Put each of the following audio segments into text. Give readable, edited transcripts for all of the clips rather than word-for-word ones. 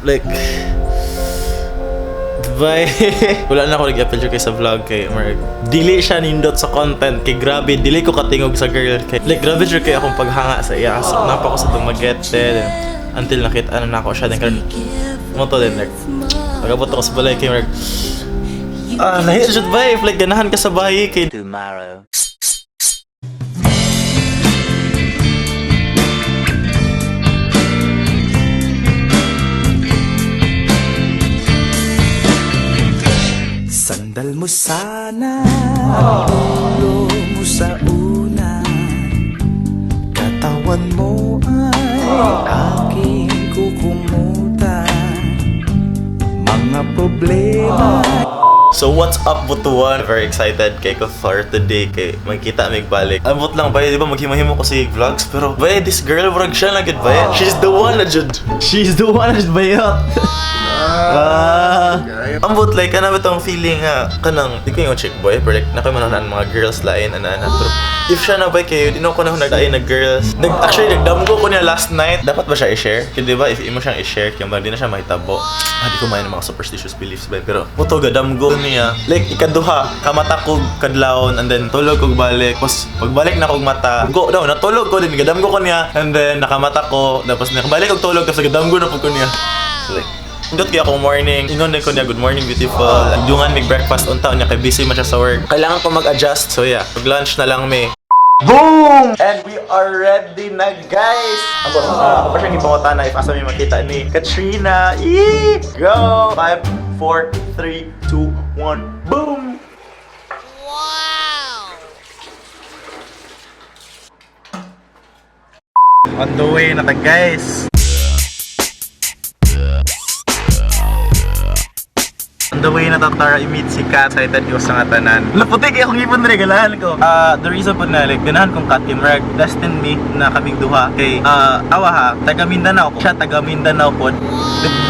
Like, bye. Wala na ako nag-appeal kay sa vlog kay Mark. Dili siya nindot sa content kay grabe dili ko katingog sa girl kay like grabe siya kay akong paghanga sa iya. So, napa ko sa Dumaguete then until nakita na nako siya then karon mo to then like pag-abot ako sa balay kay Mark. Ah, lahi jud ba if like ganahan ka sa bahay kay Tomorrow. Sandal mo sana ang ulo mo sa una. Katawan mo ay aking kukumutan. Mga problema. So what's up, Butuan? Very excited kay ko for today kay magkita mig balik. Ambot lang ba, di ba maghimo-himo ko sa vlogs pero ba this girl murag siya na gud ba? She's the one na jud. She's the one na jud ba? Ah. Ambot like kana ba tong feeling nga kanang di ko yung chick boy pero like nakoy man mga girls lain ana ana pero if siya na ba kayo di na ko na naglain na girls. Nag actually nagdamgo ko niya last night. Dapat ba siya i-share? Kaya di ba if imo siyang i-share kaya ba di na siya mahitabo. Ah, di ko maayo ng mga superstitious beliefs ba pero puto gadamgo niya. Like ikaduha kamata ko kadlawon and then tulog kog balik. Tapos pagbalik na kog mata, go daw natulog ko din gadamgo ko niya and then nakamata ko tapos nakabalik og tulog tapos gadamgo na pud ko niya. So, like, Indot kaya akong morning. Ingon din ko niya, "Good morning, beautiful." Dungan mig breakfast unta niya kay busy man siya sa work. Kailangan ko mag-adjust. So yeah, mag-lunch na lang mi. Boom! And we are ready na, guys! Ako, ako pa siyang ipangutana if asa may makita ni Katrina. Yee! Go! 5, 4, 3, 2, 1, boom! Wow! On the way na ta, guys! On the way na tatara i-meet si Kat. Excited ko sa nga tanan. Laputi kay akong ipon regalahan ko. Ah, the reason po na like ganahan kong Kat kay murag destined me na kaming duha kay awa ha, taga Mindanao ko. Siya taga Mindanao pod.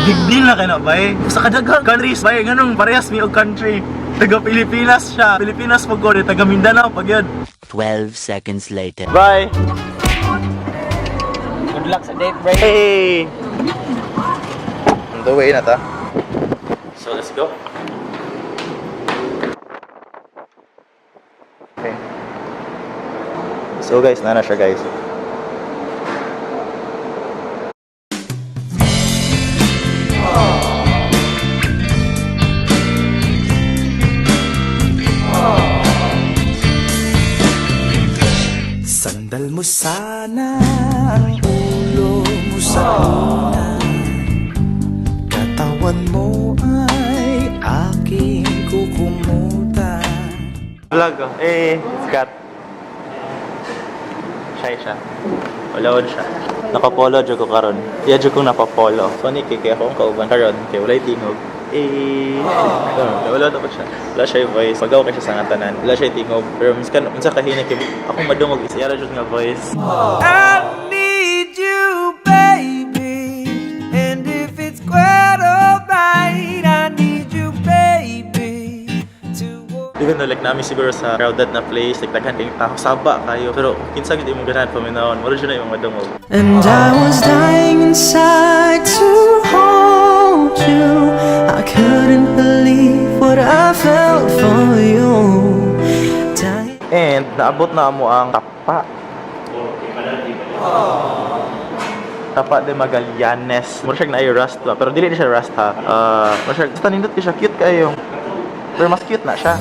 Big deal na kay na bay. Sa kadaghang countries bay nganong parehas mi og country. Taga Pilipinas siya. Pilipinas pag ko, taga Mindanao pag yun. 12 seconds later. Bye. Good luck sa date break. Hey! On the way na ta. So let's go. Okay. So guys, nana siya guys. Sandal mo sana ang ulo mo sa una. Katawan mo ay aking kukumutan. Vlog oh. Eh, it's Kat. Shy siya. Wala siya. Nakapolo jud ko karon. Iya jud kong napapolo. Funny kay kay akong kauban karon kay walay tingog. Eh, oh, wala dapat siya. Wala siya yung voice. Pagaw kay siya sa nga tanan. Wala siya yung tingog. Pero miskan unsa kahina kay akong madungog is iya ra jud nga voice. I need you, baby. And if it's quite alright, I need you, baby. To Even though like nami siguro sa crowded na place, like daghan kayong tao, saba kayo. Pero kinsa gid imong ganahan paminawon, wala jud na imong madungog. And I was dying inside to hold you. I couldn't believe what I felt for you. Dying. And naabot na mo ang tapa. Tapa de Magallanes. Mura siya naay rust ba? Pero dili na siya rust ha. Mura siya, basta nindot kay siya, cute kayo. Pero mas cute na siya.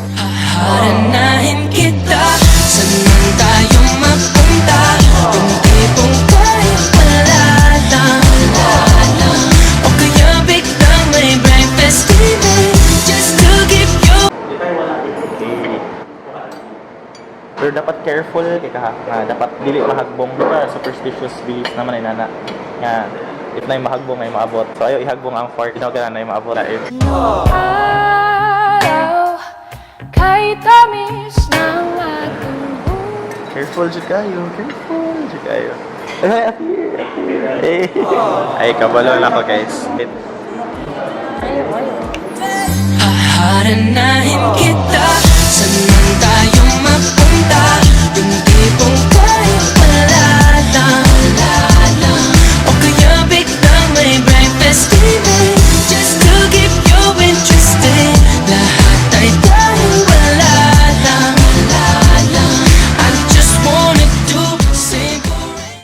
Haranahin kita. Saan man tayo mapunta? Yung tipong kahit wala lang, wala lang. O kaya biglang may breakfast TV just to give you Pero dapat careful kay ka nga dapat dili mahagbong ba superstitious beliefs naman ay nana nga if na mahagbong ay maabot. So ayo ihagbong ang fork you know na maabot. If Araw kay tamis ng ating buhay. Careful jud kayo, careful jud kayo. Ay, appear, appear. Ay, ay kabalo na ako guys. Haharanahin kita. Saan man tayo mapunta? Yung tipong